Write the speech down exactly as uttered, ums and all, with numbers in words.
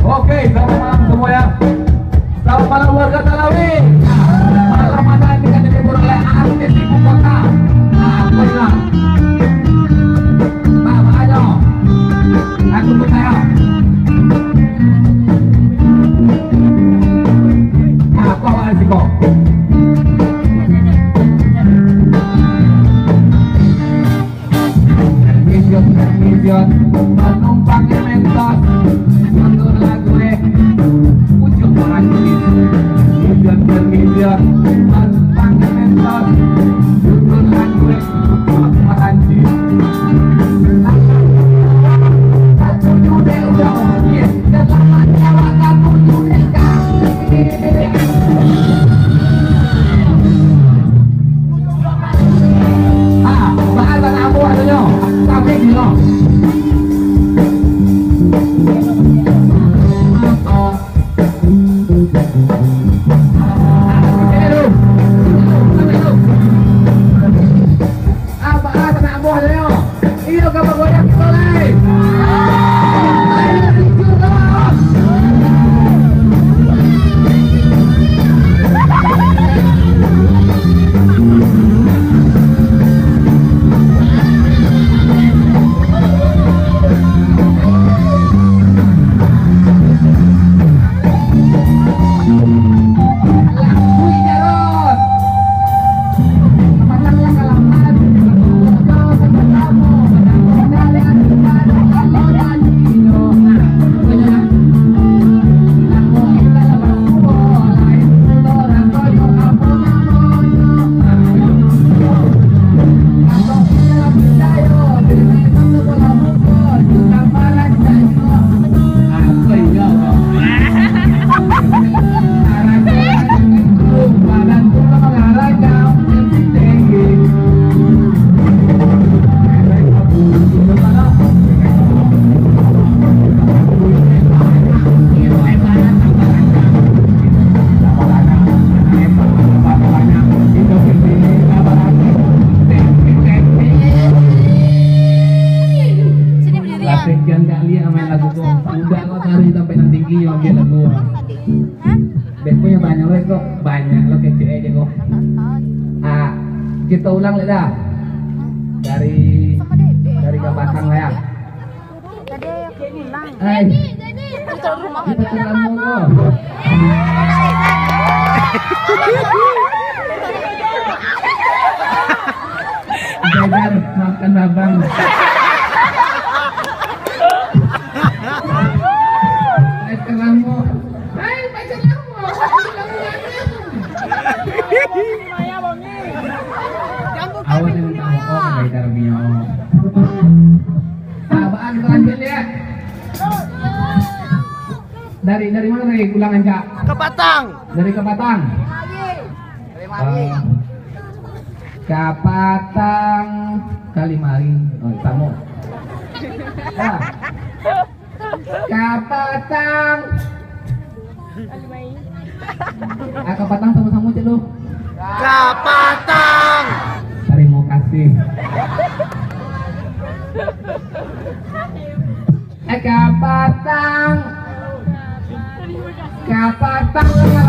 Oke, selamat malam semuanya. Selamat malam warga Talawi. Malam malam ini akan dihibur oleh artis ibu kota. Nah, aku ingat. Nah, makanya aku percaya. Nah, aku awal sih kok. Permission, permission, manumpang Mentos, mundur lagu eh, ujung Parancis. Permission, permission, manumpang Mentos, mundur lagu eh, ujung Parancis. Satu juta udah, yes. Abah, sanak buah nyo. Iyo, ka bagoyang kito lai. Lah sekian kali ya main lagu ko. Udah kau cari sampai nan tinggi, yo, ambil lagu. Hah? Dek ko yang banyak lo kok, banyak lo kecek aja kok. Ah, kita ulang lah dah. Dari dari kapatang lah ya. Tadi aku ulang. Hai. Kita ulang dulu. Jajar makan abang. Hai, pacar lamo. Awan yang tahu, oh, Jajar Mio. Sabaran, lanjut ya. Dari, dari mana tadi ulangan, Cak? Kapatang. Dari Kapatang. Eh, Kapatang Kalimari. Oh, samo. Ah. Kapatang. Ah, kapatang samo-samo, cek lu. Kapatang. Terima kasih. Eh, kapatang. Kapatang.